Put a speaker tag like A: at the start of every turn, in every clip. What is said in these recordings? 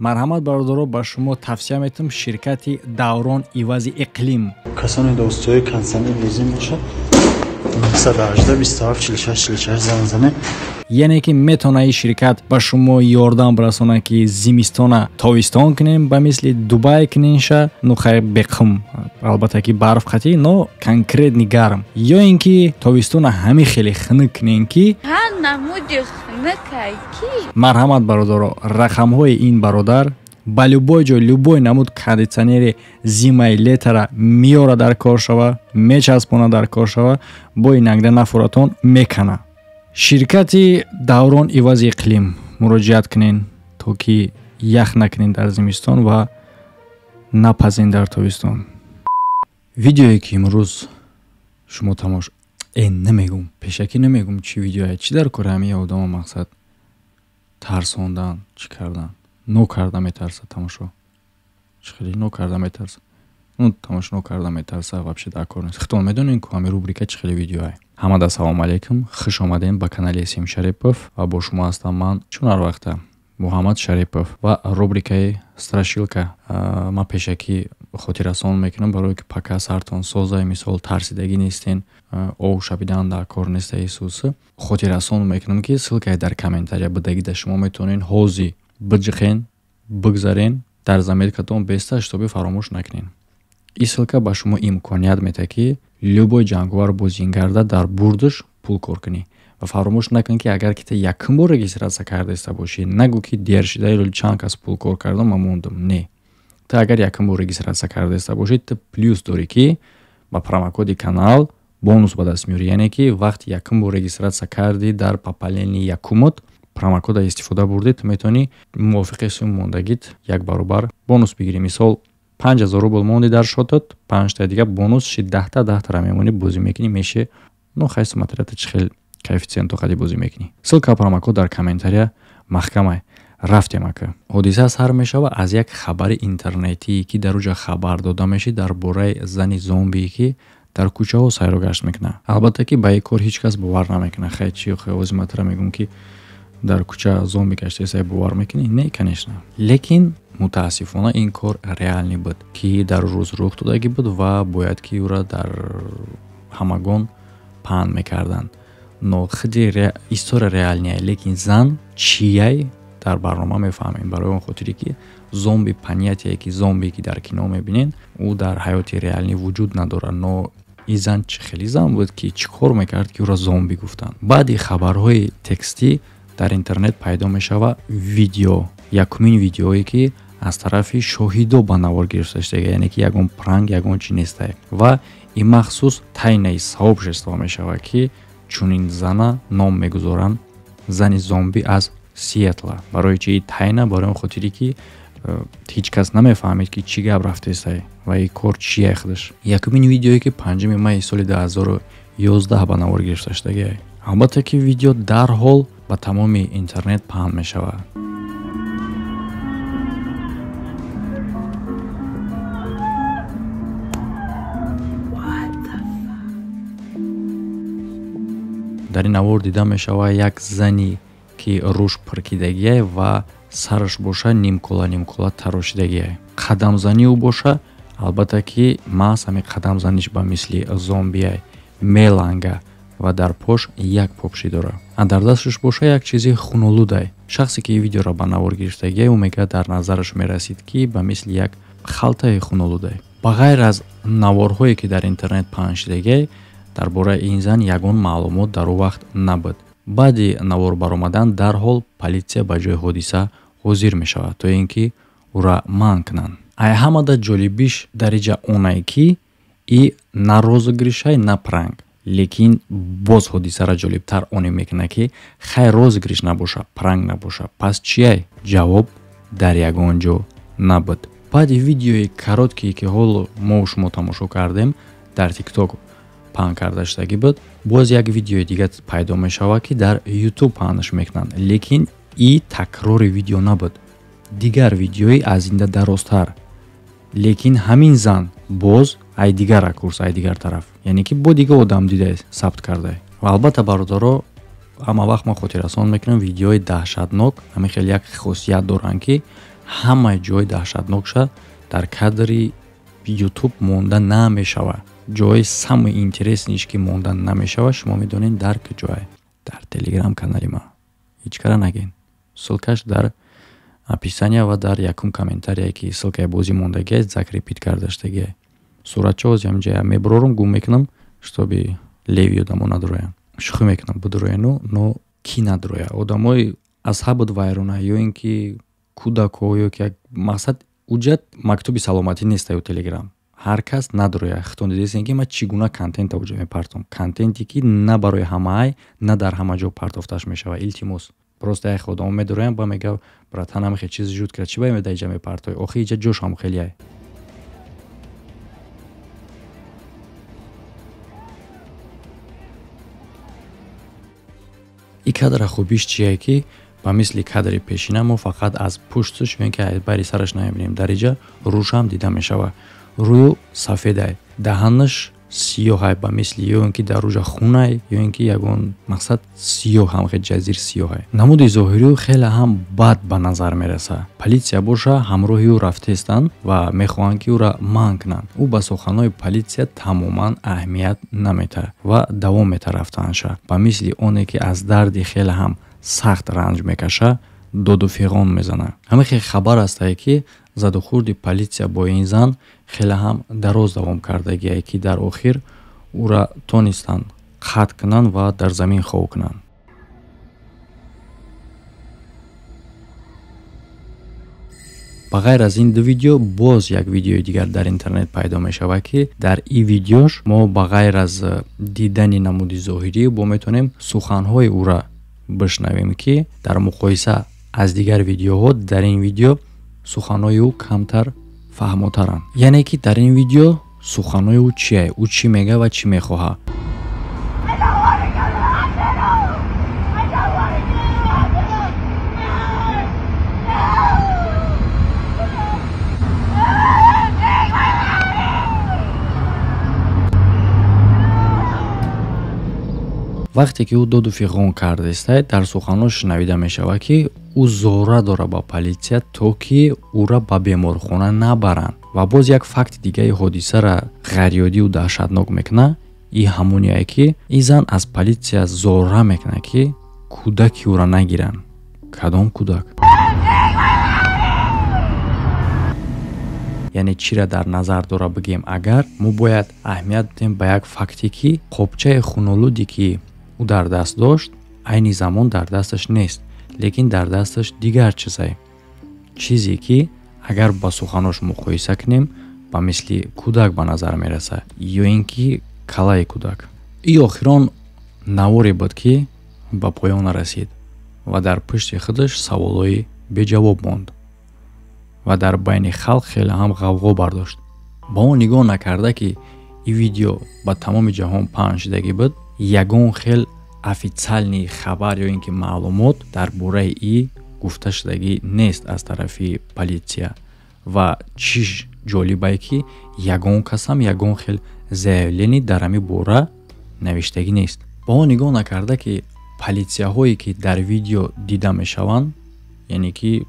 A: Марҳамат бародаро, ба шумо тавсия метам ширкати Даврон ивази иқлим.
B: Касоне дӯстои консани лизин бошад 918 27 46 46 занг занед.
A: Яъне ки метавона ин ширкат ба шумо ёрдам расонад, ки зимистона тобистон кунем, ба мисли Дубай куненша, ну хайр, беқум, албатта ки барф қатӣ, но конкретный гарм, ё ин ки тобистона ҳамин хеле хунук кунем ки марҳамат бародаро, рақамҳои ин бародар ба любой ҷой, любой намуд кондитсионери зимаи летара меёра, дар кор шава, мечаспона, дар кор шава, бо инагда нафуратон мекана. Ширкати Даврон ивази иқлим муроҷиат кунен, то ки ях накунен дар зимистон ва напазен дар тобистон. Видеое ки имрӯз шумо тамош намегум, пешакӣ намегум чӣ видеое, чӣ дар кори ҳамин одама мақсад тарсондан, чӣ кардан, нокарда метарса тамошо, чӣ хеле нокарда метарса, ну тамошо нокарда метарса, вообще дар кор нест. Худтон медонем ку ҳамин рубрика чӣ хеле видеое. Ҳамада салом алейкум, хуш омадем ба канали Сим Шарипов ва бо шумо ҳастам ман чун ҳар вақта Муҳаммад Шарипов ва рубрикаи Страшилка. Ман пешакӣ хотиррасон мекунам, барое ки пака сартон соза, мисол тарсидагӣ нестен, ов шабидан дар кор неста исус. Хотиррасон мекунам, ки ссылкае дар комментария будагида, шумо метавонед ҳозир биҷиқен, бигзарен, дар заметкатон беста, шитоби фаромӯш накунед. Ин ссылка ба шумо имконият медиҳад, ки любой ҷанговар бозингарда дар бурдаш пул кор кунӣ. Ва фаромӯш накун, ки агар ки ту якум бор регистратсия кардаиста бошӣ, нагӯ ки дер шида или чанд кас пул кор кардам, ман мондам. Не, ту агар якум бор регистратсия кардаиста бошӣ, ту плюс дорӣ, ки ба промокоди канал бонус ба даст меорӣ. Яъне ки вақти якум бор регистратсия кардӣ, дар пополнении якумот промокода истифода бурдӣ, ту метавонӣ мувофиқи сумми мондагит як баробар бонус бигирӣ. Мисол, 5000 рубл монди дар шотат, панҷтаи дига бонус ши, даҳта даҳтара мемонӣ, бозӣ мекунӣ, меши, ну хай, смотря чӣ хел коэффициенту қади бозӣ мекунӣ. Ссылка промокод дар комментария маҳкамай. Рафтем ака. Ҳодиса сар мешава аз як хабари интернетие, ки дар уҷа хабар дода мешид дар бораи зани зомбие, ки дар кӯчаҳо сайру гашт мекунад. Албатта ки ба ин кор ҳеҷ кас бовар намекунад. Хай чи, ози матра мегӯм, ки дар кӯча зомби гаштаистай, бовар мекунӣ? Не, конечно. Лекин мутаассифона ин кор реальный буд, ки дар рӯз рух додагӣ буд ва бояд ки ӯра дар ҳамагон паҳн мекарданд. Но худи история реальная, лекин зан чияй дар барнома мефаҳмем, барои он хотире ки зомби, понятие ки зомбе ки дар кино мебинен, ӯ дар ҳаёти реальный вуҷуд надорад. Но ин зан чӣ хеле зан буд, ки чӣ кор мекард, ки ӯро зомби гуфтанд? Баъди хабарҳои текстӣ дар интернет пайдо мешава видео, якумин видеое, ки аз тарафи шоҳидо ба навор гирифта шудага, яъне ки ягон пранк, ягон чи нестае. Ва ин махсус тайнаи сообщество мешавад, ки чунин зана ном мегузоранд зани зомби аз Сиэтла. Барои чи тайна? Барои он хотире ки ҳеҷ кас намефаҳмид, ки чӣ гап рафтесай ва ин кор чия худаш. Якумин видеое, ки 5 майи соли 2011 ба навор гирифта шудагиай. Албатта ки видео дарҳол ба тамоми интернет паҳн мешавад. Дар ин навор дида мешавад як зани, ки рӯш пиркидагиай ва сараш боша нимкола нимкола тарошидагиай. Қадамзанӣ ӯ боша, албатта ки маҳз ҳамин қадамзаниш ба мисли зомбиай, меланга ва дар пош як попши дорад, а дар дасташ боша як чизи хунолудай. Шахсе ки видеоро ба навор гирифтагиай, ӯ мегӯяд, дар назараш мерасид, ки ба мисли як халтаи хунолудай. Ба ғайр аз наворҳое, ки дар интернет паҳн шудагиай, дар бораи ин зан ягон маълумот дар он вақт набуд. Баъди навор баромадан дарҳол политсия ба ҷои ҳодиса ҳозир мешавад, то ин ки ӯра манъ кунанд. Ай ҳамада ҷолибиш дариҷа онае, ки и на розыгрышай, на пранк, лекин боз ҳодисаро ҷолибтар оне мекунад, ки хай, розыгрыш набоша, пранк набоша, пас чияй? Ҷавоб дар ягон ҷо набуд. Баъди видеои короткие, ки ҳоло мо шумо тамошо кардем, дар Тикток паҳн карда шудагӣ буд, боз як видеои дига пайдо мешавад, ки дар Ютуб паҳнаш мекунанд, лекин и такрори видео набуд, дигар видеои аз инда дарозтар, лекин ҳамин зан боз ай дигар ракурс, ай дигар тараф, яъне ки бо дигар одам дида сабт карда. Ва албатта бародаро, ҳама вақт мо хотиррасон мекунем, видеои даҳшатнок ҳамин хеле як хосият доранд, ки Ҳамаи ҷои даҳшатнокша дар кадри YouTube монда намешава. Ҷои самый интересныйш ки монда намешава, шумо медонед дар куҷое? Дар Телеграм канали ма. Ҳеҷ кара нагин. Ссылкаш дар описания ва дар якум комментарие ки ссылкаи бозӣ мондагиаст, закрепить кардаштагиа. Суратча ҳозир ҳамҷая мебурорум, гум мекунам, чтобы леви одамо надуроянд. Шӯхӣ мекунам, будурояну, но ки надуроя? Одамои асҳабут вайрона ё ин ки кӯдако ё ки як мақсад уҷат мактуби саломатӣ нест аю Телеграм. Ҳар кас надуроя. Хитон дидесен ки ман чӣ гуна контента уҷа мепартом. Контенте ки на барои ҳамаай, на дар ҳама ҷо партофташ мешава. Илтимос. Просто як одамо медуроянд, ба мега братан ҳамахе чиз жуд кард, чӣ ба меда иҷа мепартои? Охи иҷа ҷош ҳам хеле. И кадра хубиш чие ки ба мисли кадри пешина мо фақат аз пушташ ё ин ки аз бари сараш намебинем. Дар иҷа рӯшам дида мешава. Рӯю сафедай, даҳанаш сиёҳай, ба мисли ё ин ки дар рӯжа хунай, ё ин ки ягон мақсад сиёҳ, ҳам хел ҷазир сиёҳай. Намуди зоҳирию хеле ҳам бад ба назар мерасад. Полиция боша ҳамроҳи ӯ рафтаистанд ва мехоҳанд ки ӯра манъ кунанд. Ӯ ба суханҳои полиция тамоман аҳамият наметаҳад ва давом метаҳад рафтанша. Ба мисли оне ки аз дарди хеле ҳам сахт ранҷ мекашад, доду фиғон мезанад. Ҳамин хел хабар ҳастае ки задухӯрди полиция бо ин зан хеле ҳам дароз давом кардагие ки дар охир ӯра тонистанд қатъ кунанд ва дар замин хов кунанд. Ба ғайр аз ин ду видео боз як видеои дигар дар интернет пайдо мешавад ки дар ин видеош мо ба ғайр аз дидани намуди зоҳирӣ бо метавонем суханҳои ӯра бишнавем ки дар муқоиса аз дигар видеоҳо дар ин видео суханҳои ӯ камтар фаҳмотаранд. Яъне ки дар ин видео суханҳои ӯ чие, ӯ чӣ мега ва чӣ мехоҳад. Вақте ки ӯ доду фиғон кардааст, дар суханҳо шунавида мешавад ки ӯ зора дорад ба полиция то ки ӯра ба беморхона набаранд. Ва боз як факти дигаи ҳодисара ғайриоддию даҳшатнок мекунад, и ҳамоне ки ин зан аз полиция зора мекунад ки кӯдаки ӯра нагиранд. Кадом кӯдак? Яъне чиро дар назар дора бигем, агар мо бояд аҳамият бидем ба як факте ки қопчаи хунолуде ки ӯ дар даст дошт, айни замон дар дасташ нест, лекин дар дасташ дигар чизе. Чизе ки агар ба суханош муқоиса кунем, ба мисли кӯдак ба назар мерасад, ё ин ки калаи кӯдак. И охирон наворе буд ки ба поён нарасид ва дар пушти худаш саволҳои беҷавоб монд ва дар байни халқ хеле ҳам ғавғо бардошт. Ба он нигоҳ накарда ки ин видео ба тамоми ҷаҳон паҳн шудагӣ буд, ягон хел официальный хабар ё ин ки маълумот дар бораи и гуфта шудагӣ нест аз тарафи полиция. Ва чиш ҷолибае ки ягон касам ягон хел заявление дар ҳамин бора навиштагӣ нест. Ба он нигоҳ накарда ки полисияҳое ки дар видео дида мешаванд, яъне ки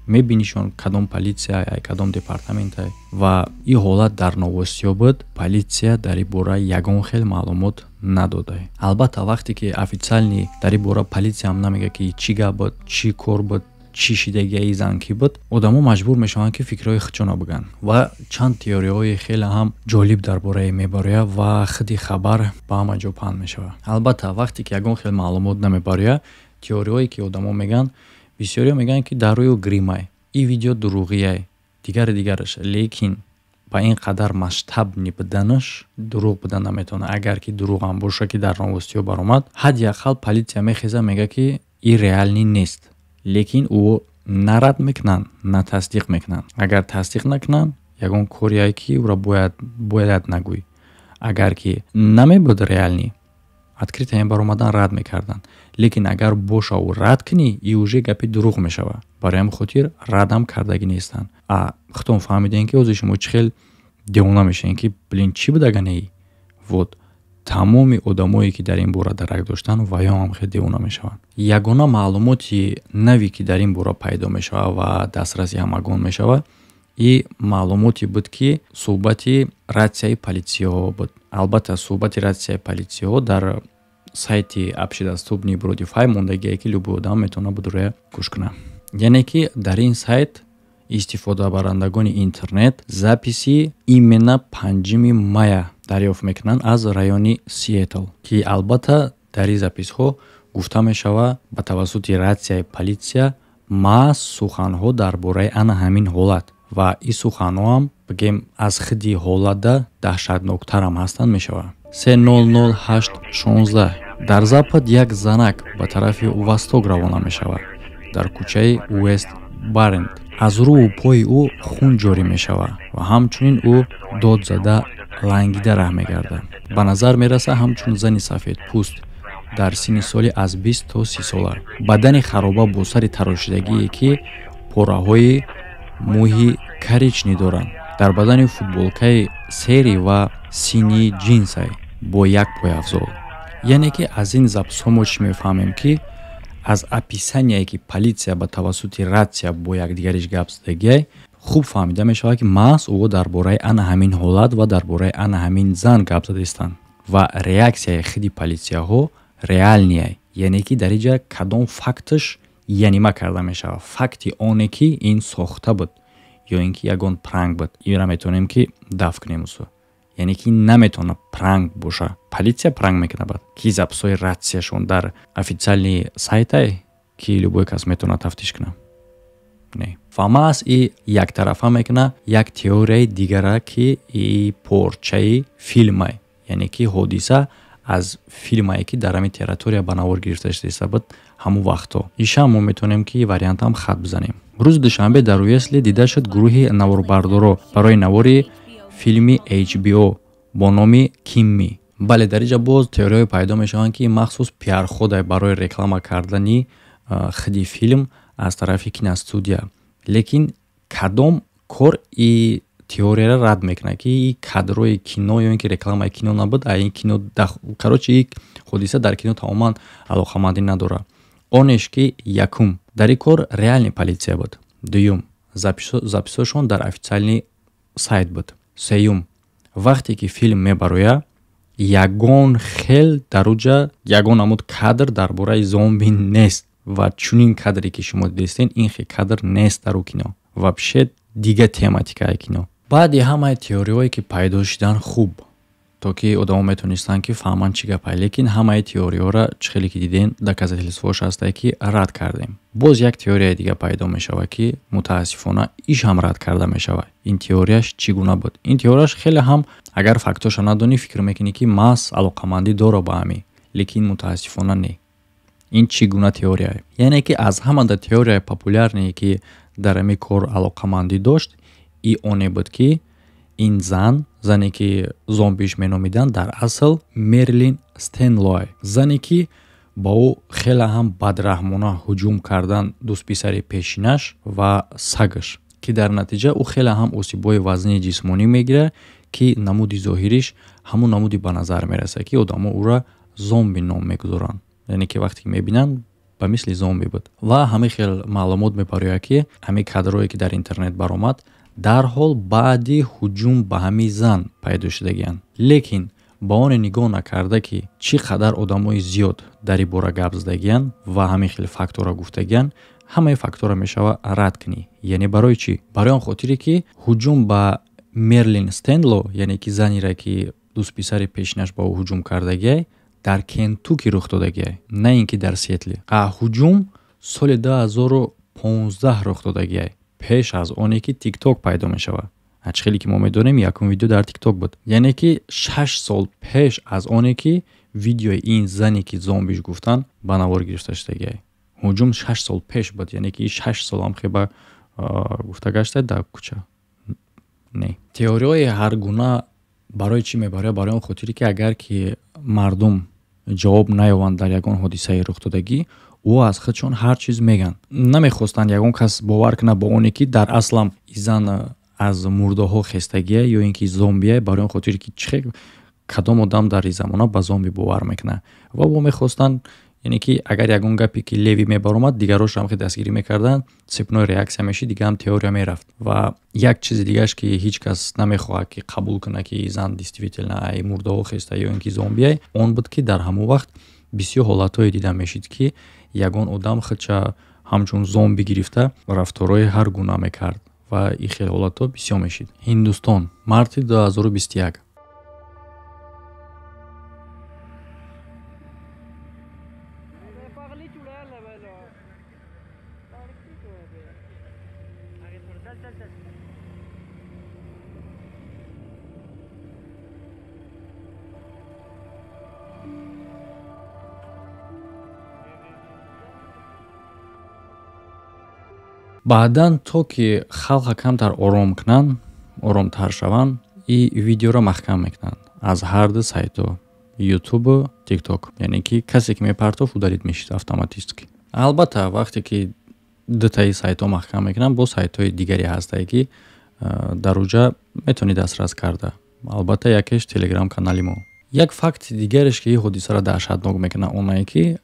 A: мебинишон кадом полиция, кадом департамент ва ин ҳолат дар новостиҳо буд, полиция дар ин бора ягон хел маълумот надода. Албатта вақте ки официальный дар ин бора полиция ҳам намега ки чӣ гап буд, чӣ кор буд, чӣ шидагии зан ки буд, одамо маҷбур мешаванд ки фикрҳои худшонро бигӯянд ва чанд теориҳои хеле ҳам ҷолиб дар бораи мебарояд ва худи хабар ба ҳама ҷо паҳн мешавад. Албатта вақте ки ягон хел маълумот намебарояд, теориҳое ки одамо мегӯянд, бисёриҳо мегӯянд ки дар рӯи гримай, ин видео дурӯғияй, дигари дигараш, лекин ба ин қадар масштабни буданаш дурӯғ будан наметавонад. Агар ки дурӯғ ҳам боша ки дар новостиҳо баромад, ҳадди ақал полиция мехеза мега ки ин реални нест, лекин ӯ на рад мекунанд, на тасдиқ мекунанд. Агар тасдиқ накунанд, ягон корие ки ӯро бояд нагӯй. Агар ки намебуд реални, открыто ин баромадан рад мекарданд. Лекин агар боша ӯ рад кунӣ, и уже гапи дурӯғ мешавад. Барои ҳамин хотир радам кардагӣ нестанд. Худтон фаҳмидем ки ҳозир шумо чӣ хел девона мешавед ки блин чӣ буд ага неи? Вот. Тамоми одамое, ки дар ин бора дарак доштанд, ва ё ҳам хеле девона мешаванд. Ягона маълумоти наве, ки дар ин бора пайдо мешавад ва дастраси ҳамагон мешавад, и маълумоте буд, ки суҳбати ратсияи политсияҳо буд. Албатта, суҳбати ратсияи политсияҳо дар сайти общедоступный Бродифай мондагие, ки любой одам метавонад будроя гӯш кунад. Яъне ки дар ин сайт истифодабарандагони интернет записи именно 5 мая дарёфт мекунанд аз райони Сиэтл, ки албатта дар ин записҳо гуфта мешавад ба тавассути ратсияи политсия маҳз суханҳо дар бораи ана ҳамин ҳолат, ва ин суханҳоам, бигем, аз хиди ҳолатда даҳшатноктарам ҳастанд мешавад. 300816 дар запад як занак ба тарафи восток равона мешавад. Дар кӯчаи Уэст Барент аз рӯю пои ӯ хун ҷорӣ мешавад ва ҳамчунин ӯ дод зада, лангида раҳ мегардад. Ба назар мерасад ҳамчун зани сафедпӯст дар синни соли аз 20 то 30 сола, бадани хароба бо сари тарошидагие, ки пораҳои мӯҳи коричневый доранд, дар бадани футболкаи серый ва синий ҷинсай бо як пойафзол. Яъне ки аз ин записҳо мо чӣ мефаҳмем? Ки аз описание, ки полиция ба тавассути ратсия бо якдигариш гап задагиай, хуб фаҳмида мешавад, ки маҳз ӯ дар бораи ана ҳамин ҳолат ва дар бораи ана ҳамин зан гап задистанд ва реаксияи хиди полисияҳо реальный ай. Яъне ки дар инҷа кадом факташ янима карда мешавад? Факти оне, ки ин сохта буд ё ин ки ягон пранк буд, инра метавонем ки дафт кунем усо. Яъне ки наметавонад пранк боша. Полиция пранк мекунад, бад ки записҳои ратсияшон дар официальный сайтай, ки любой кас метавонад тафтиш кунад. Не, ва маҳз и яктарафа мекунад як теорияи дигара, ки и порчаи филмай, яъне ки ҳодиса аз филмае, ки дар ҳамин территория ба навор гирифта шудааста буд ҳамун вақтҳо. Ишам мо метавонем ки вариантам хат бизанем. Рӯзи душанбе дар Уэсли дида шуд гурӯҳи наворбардоро барои навори филми HBO бо номи Кимми. Бале, дар инҷа боз теорияҳое пайдо мешаванд, ки махсус пиарходай барои реклама кардани хиди филм аз тарафи киностудия. Лекин кадом кор и теорияро рад мекунад, ки и кадрои кино ё ин ки рекламаи кино набуд, а ин кино, короче, и ҳодиса дар кино тамоман алоқамандӣ надорад? Онеш ки якум, дар ин кор реальный полиция буд; дуюм, записҳошон дар официальный сайт буд; сеюм, вақте ки филм мебарояд, ягон хел дар уҷа ягон намуд кадр дар бораи зомби нест ва чунин кадре, ки шумо дидистен, ин хел кадр нест дар ӯ кино, вообще дига тематикаи кино. Баъди ҳамаи теориҳое, ки пайдо шидан, хуб, то ки одамо метавонистанд, ки фаҳманд чӣ гапай, лекин ҳамаи теориҳоро, чӣ хеле ки дидем, доказательствош ҳастае, ки рад кардем. Боз як теорияи дига пайдо мешавад, ки мутаассифона иш ҳам рад карда мешавад. Ин теорияш чӣ гуна буд? Ин теорияш хеле ҳам, агар фактоша надонӣ, фикр мекунӣ, ки маҳз алоқамандӣ дора ба ҳамин, лекин мутаассифона не. Ин чӣ гуна теория? Яъне ки аз ҳамада теорияи популярный, ки дар ҳамин кор алоқамандӣ дошт, и оне буд, ки ин зан, зане ки зомбиш меномиданд, дар асл Мерлин Стенлоай, зане ки ба ӯ хеле ҳам бадраҳмона ҳуҷум кардан дӯстписари пешинаш ва сагаш, ки дар натиҷа ӯ хеле ҳам осибҳои вазнии ҷисмонӣ мегирад, ки намуди зоҳириш ҳамун намуди ба назар мерасад, ки одамо ӯра зомби ном мегузоранд. Яъне ки вақте ки мебинанд, ба мисли зомби буд. Ва ҳамин хел маълумот мебарояд, ки ҳамин кадрҳое, ки дар интернет баромад, дарҳол баъди ҳуҷум ба ҳамин зан пайдо шудагианд. Лекин ба оне нигоҳ накарда, ки чӣ қадар одамои зиёд дар ин бора гап задагиянд ва ҳамин хел фактора гуфтагиянд, ҳамаи фактора мешавад рад кунӣ. Яъне барои чӣ? Барои он хотире, ки ҳуҷум ба Мерлин Стенло, яъне ки занере, ки дӯстписари пешинаш ба ӯ ҳуҷум кардагиай, дар Кентуки рух додагиай, на ин ки дар Сиэтли. А ҳуҷум соли 2015 рух додагиай, пеш аз оне ки Тикток пайдо мешавад. Чӣ хеле ки мо медонем, якум видео дар Тикток буд, яъне ки 6 сол пеш аз оне ки видеои ин зане, ки зомбиш гуфтан, ба навор гирифта шудагиай. Ҳуҷум 6 сол пеш буд, яъне ки 6 солам хеба гуфта гашта дар кӯча. Не, теориҳои ҳаргуна барои чӣ мебарояд? Барои он хотире, ки агар ки мардум ҷавоб наёбанд дар ягон ҳодисаи рухдодагӣ, ӯ аз худшон ҳар чиз мегӯянд. Намехостанд ягон кас бовар кунад ба оне, ки дар аслам и зан аз мурдаҳо хестагия ё ин ки зомбия. Барои он хотире, ки чихе Кадом одам дар ин замона ба зомби бовар мекунад? Ва бо мехостанд, яъне ки агар ягон гапе ки леви мебаромад, дигарош ҳам хел дастгирӣ мекарданд, цепной реаксия мешид, дига ҳам теория мерафт. Ва як чизи дигааш, ки ҳеҷ кас намехоҳад ки қабул кунад, ки зан действительно ай мурдаҳо хеста ё ин ки зомбиай, он буд, ки дар ҳамон вақт бисёр ҳолатҳое дида мешид, ки ягон одам худша ҳамчун зомби гирифта рафторҳои ҳар гуна мекард ва ин хел ҳолатҳо бисёр мешид. Ҳиндустон, марти 2021. Баъдан то ки халқа камтар ором кунанд, оромтар шаванд, и видеоро маҳкам мекунанд аз ҳар ду сайтҳо, ютубу тикток. Яъне ки касе ки мепартофт, удалить мешид автоматически. Албатта, вақте ки дутаи сайтҳо маҳкам мекунанд, бо сайтҳои дигаре ҳастае, ки дар уҷа метавонӣ дастрас карда. Албатта, якеш телеграм канали мо. Як факти дигареш, ки ин ҳодисаро даҳшатнок мекунад, онае ки,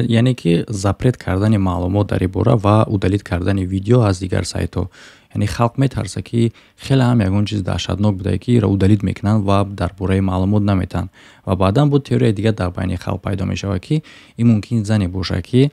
A: яъне ки запрет кардани маълумот дар ин бора ва удалить кардани видео аз дигар сайтҳо. Яъне халқ метарса, ки хеле ҳам ягон чиз даҳшатнок будае, ки инро удалить мекунанд ва дар бораи маълумот наметаҳанд. Ва баъдан буд теорияи дигар дар байни халқ пайдо мешавад, ки ин мумкин зане бошад, ки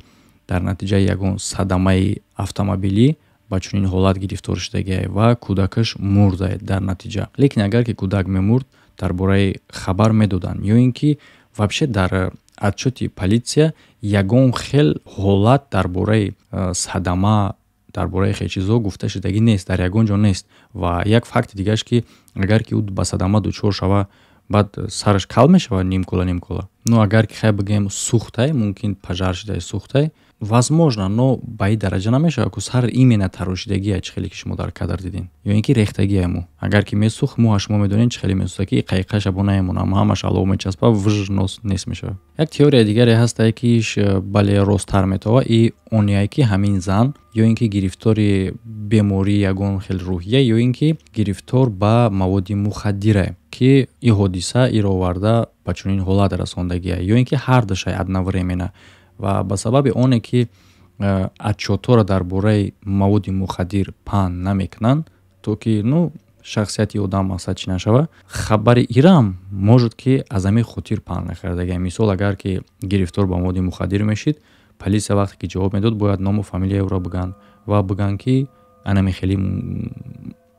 A: дар натиҷаи ягон садамаи автомобилӣ ба чунин ҳолат гирифтор шудагиае ва кӯдакаш мурдае дар натиҷа. Лекин агар ки кӯдак мемурд, дар бораи хабар медоданд, ё ин ки вообще дар отчёти полиция ягон хел ҳолат дар бораи садама, дар бораи хел чизҳо гуфта шудагӣ нест, дар ягон ҷо нест. Ва як факти дигараш, ки агар ки ӯ ба садама дучор шава, баъд сараш кал мешавад нимкула нимкула. Ну, агар ки хай бигӯем, сӯхтай, мумкин пожар шудай, сӯхтай, возможно, но ба ин дараҷа намешавад, ку сар именно тарошидагия, чӣ хеле ки шумо дар кадр дидин, ё ин ки рехтагия мӯ. Агар ки месӯхт, мӯ шумо медонед, чӣ хеле месӯзад, ки қайқаша бо намемонад, ҳамаш алов мечаспа, вж нос нест мешавад. Як теорияи дигаре ҳастае, ки иш бале росттар метавад, и оние ки ҳамин зан ё ин ки гирифтори бемории ягон хел рӯҳия, ё ин ки гирифтор ба маводи мухаддире, ки ин ҳодиса иро оварда ба чунин ҳолат расондагия, ё ин ки ҳар душай одновременно. Ва ба сабаби оне ки отчётҳоро дар бораи маводи мухаддир паҳн намекунанд, то ки, ну, шахсияти одам мақсад чӣ нашава, хабари ирам может ки аз ҳамин хотир паҳн накардагия. Мисол, агар ки гирифтор ба маводи мухаддир мешид, полисия вақте ки ҷавоб медод, бояд ному фамилияи ӯро бигӯянд ва бигӯянд, ки анами хеле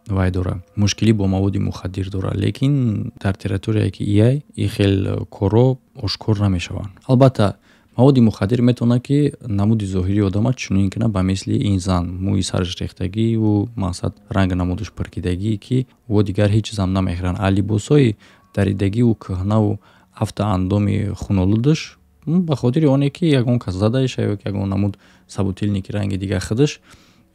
A: вай дора, мушкилӣ бо маводи мухаддир дора. Лекин дар территорияе ки ияй, ин хел корҳо ошкор намешаванд. Албатта, маводи мухаддир метавонад, ки намуди зоҳирии одама чунин кунад, ба мисли ин зан, мӯи сараш рехтагиву мақсад ранги намудаш пуркидагӣ, ки ӯ дигар ҳеҷ чизам намехӯранд, а либосҳои даридагиву кӯҳнаву афтаандоми хунолудаш ба хотири оне ки ягон кас задаиша, ё ки ягон намуд собутыльники ранги дигар худаш,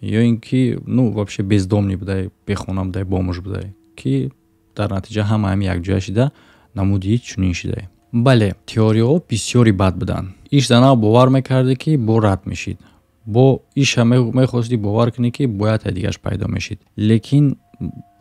A: ё ин ки, ну, вообще бездомный будай, бехона будай, бомуж будай, ки дар натиҷа ҳама ҳами якҷоя шида намуди чунин шидай. Бале, теорияҳо бисёри бад буданд. Иш занав бовар мекарде, ки бо рад мешид, бо иша мехостӣ бовар кунӣ, ки бояд дигараш пайдо мешид. Лекин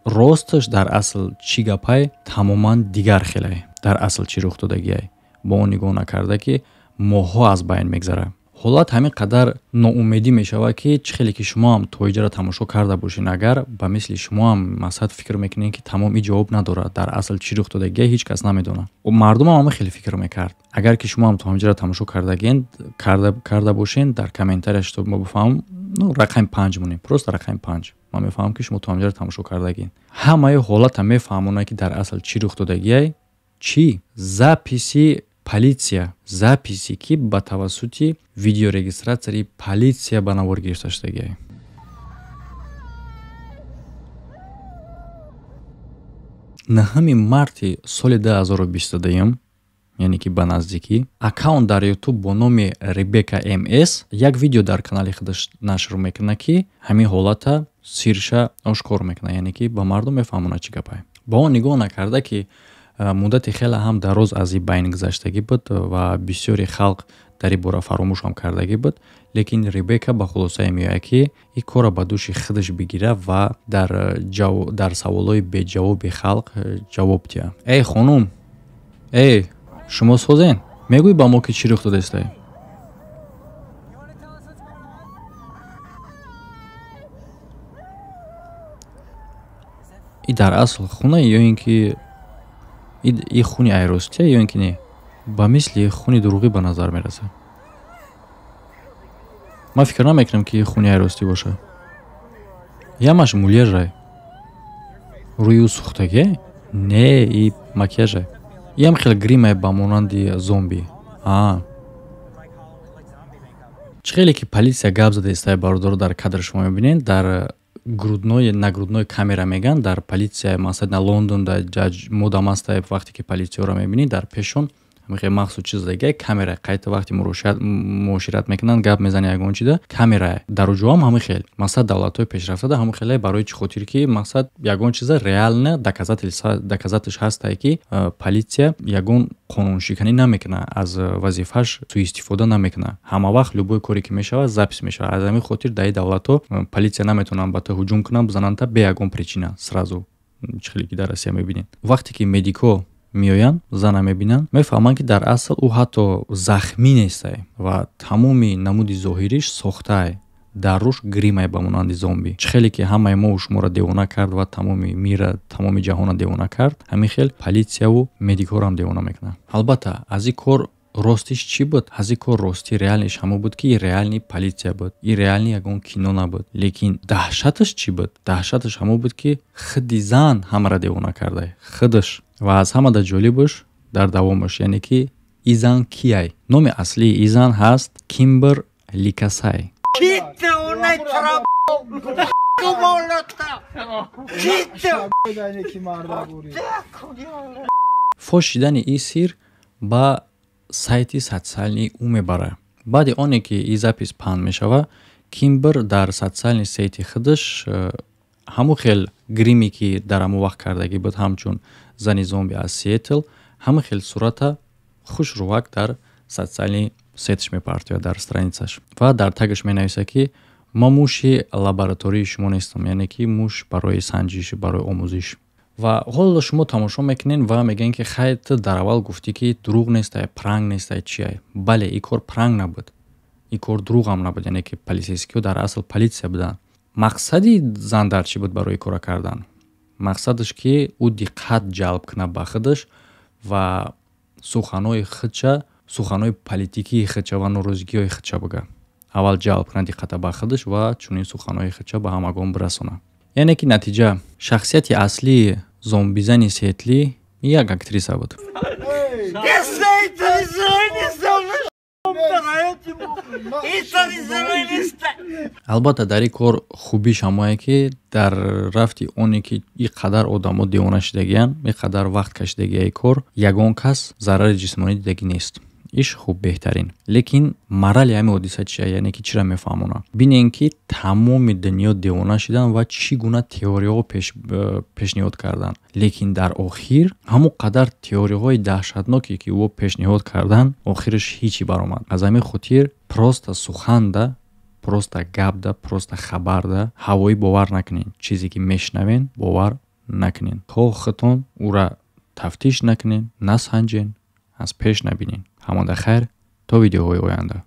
A: росташ дар асл чӣ гапай, тамоман дигар хелай. Дар асл чӣ рух додагиай, бо он нигоҳ накарда, ки моҳҳо аз байн мегзарад, ҳолат ҳамин қадар ноумедӣ мешавад, ки чӣ хеле ки шумо ҳам то иҷара тамошо карда бошед, агар ба мисли шумо ҳам мақсад фикр мекунед, ки тамом и ҷавоб надорад, дар асл чӣ рух додагия, ҳеҷ кас намедонад. Мардумам ҳама хеле фикр мекард. Агар ки шумо ҳам то ҳамиҷара тамошо карда бошед, дар комментария шитоб мо бифаҳмам, ну, рақами 5 монем, просто рақами 5. Ман мефаҳмам, ки шумо то ҳамиҷара тамошо кардагин. Ҳамаи ҳолата мефаҳмонад, ки дар асл чӣ рух додагиай. Чӣ записи полиция, записи ки ба тавассути видеорегистратори полиция ба навор гирифта шудагиай. 9 марти соли 2022, яъне ки ба наздикӣ, аккаунт дар ютуб бо номи Ребека МС як видео дар канали худаш нашр мекунад, ки ҳамин ҳолата сирша ошкор мекунад, яъне ки ба мардум мефаҳмонад, чӣ гапай. Ба он нигоҳ накарда, ки муддати хеле ҳам дароз аз ин байн гузаштагӣ буд ва бисёри халқ дар ин бора фаромӯш ҳам кардагӣ буд, лекин Ребека ба хулосае меояд, ки ин корро ба дӯши худаш бигира ва дар саволҳои беҷавоби халқ ҷавоб диҳад. Эй хонум, Эй, шумо созен? Мегӯй ба мо ки чӣ рух додестай? И дар асл хуна ё ин ки и хуни айростия ё ин ки не? Ба мисли хуни дурӯғӣ ба назар мерасад. Ман фикр намекунам ки хуни айростӣ бошад. Ямаш мулежай. Рӯи ӯ сӯхтагӣ? Не, и макияжай. Иам хеле гримай ба монанди зомби. Аа. Чӣ хеле ки полисия гап зада истай, бародаро, дар кадр шумо мебинед, дар грудной, нагрудной камера меган, дар полисия, масалан, на Лондон да модам астай, вақте ки полисияро мебинӣ, дар пешон ҳамихел махсус чиз дагия камера, қайта вақти муошират мекунанд, гап мезани ягон чида, камера дар уҷоам ҳамин хел. Масалан, давлатҳои пешрафтада ҳамин хеле, барои чӣ хотир ки мақсад ягон чиза реально доказательш ҳастае ки полисия ягон қонуншиканӣ намекунад, аз вазифааш суистифода намекунад. Ҳама вақт любой коре ки мешавад, запись мешавад. Аз ҳамин хотир дар ин давлатҳо полисия наметавонанд ба ту ҳуҷум кунанд, бизананд та бе ягон причина сразу, чӣ хеле ки дар Россия мебинед. Вақте ки медико меоянд, зана мебинанд, мефаҳманд ки дар асл ӯ ҳатто захмӣ нестай ва тамоми намуди зоҳириш сохтаай, дар рӯш гримай ба монанди зомби. Чӣ хеле ки ҳамаи мо шуморо девона кард ва тамоми мира, тамоми ҷаҳонро девона кард, ҳамин хел полисияву медикҳоро девона мекунад. Албатта, аз ин кор ростиш чӣ буд? Аз ин кор рости реальныйш ҳамон буд ки реальный полисия буд, и реальный ягон кино набуд. Лекин даҳшаташ чӣ буд? Даҳшаташ ҳамон буд ки худи зан ҳамаро девона кардай, худаш. Ва аз ҳамада ҷолибаш дар давомаш, яъне ки и зан кияй? Номи аслии и зан ҳаст Кимбер Ликасай. Фош шидани и сир ба сайти социальный ӯ мебарад. Баъди оне ки и запись паҳн мешавад, Кимбер дар социальный сети худаш ҳамон хел гриме ки дар ҳамон вақт кардагӣ буд, ҳамчун зани зомби аз Сиэтл, ҳамон хел сурата хушрувак дар социальный сетиш мепартояд, дар страницаш, ва дар тагаш менависад ки ма муши лаборатории шумо нестам, яъне ки муш барои санҷиш, барои омӯзиш. Ва ҳоло шумо тамошо мекунед ва мегӯед ки хай, ту дар аввал гуфтӣ ки дурӯғ нестай, пранк нестай, чиай? Бале, ин кор пранк набуд, ин кор дурӯғам набуд, яъне ки полицейскиҳо дар асл полисия буданд. Мақсади зан дар чӣ буд барои кора кардан? Мақсадаш ки ӯ диққат ҷалб кунад ба худаш ва суханҳои худша, суханҳои политикии худша ва норозигиҳои худша бигӯяд. Аввал ҷалб кунад диққата ба худаш ва чунин суханҳои худша ба ҳамагон бирасонад. Яъне ки натиҷа, шахсияти аслии зомбизани Сиэтлӣ як актриса буд. Албатта, дар ин кор хубиш ҳамое ки дар рафти оне ки ин қадар одамо девона шидагиянд, ин қадар вақт кашидагия кор, ягон кас зарари ҷисмонӣ дидагӣ нест. Иш хуб, беҳтарин. Лекин морали ҳамин ҳодиса чия, яъне ки чиро мефаҳмонад? Бинем ки тамоми дунё девона шидан ва чӣ гуна теориҳо пешниҳод карданд, лекин дар охир ҳамон қадар теориҳои даҳшатноке ки ӯ пешниҳод карданд, охираш ҳичи баромад. Аз ҳамин хотир просто суханда, просто гапда, просто хабарда ҳавоӣ бовар накунед, чизе ки мешунавен бовар накунед, то худтон ӯра тафтиш накунед, насанҷен, аз пеш набинед. Ҳамонда хайр, то видеоҳои оянда.